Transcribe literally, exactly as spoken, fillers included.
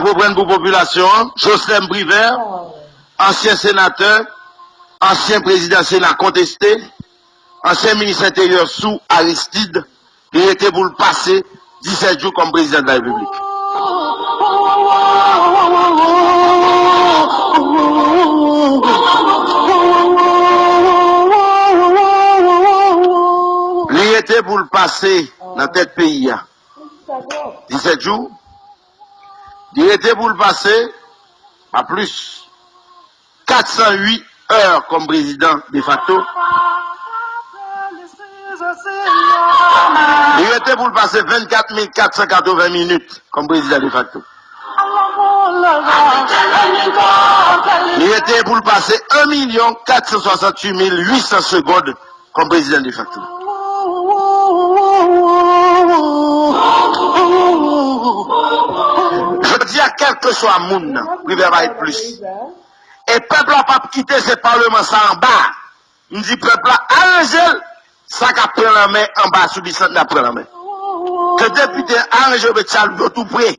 Konprann pou popilasyon an, Joslem Privè, ansyen senatè, ansyen prezidan Sena konteste, ansyen minis enteryè sou Aristide, li rete pou l pase disèt jou kòm prezidan de la Repiblik. Li rete pou l pase nan tèt peyi a. Disèt jou. Li rete pou l pase, pa plis, kat san uit è kòm prezidan defakto. Li rete pou l pase vennkat mil kat san katreven minit kòm prezidan defakto. Li rete pou l pase en milyon kat san swasanntuit mil uit san segonn kòm prezidan defakto. Jodi a, kèlkeswa moun nan, Privè pa ret plis. E pèp la p ap kite se palman sa anba. M di pèp la, aranje l, sa k ap pran lanmè anba sou bisant n ap pran lanmè. Ke depite aranje yo met tchalou yo tou pre.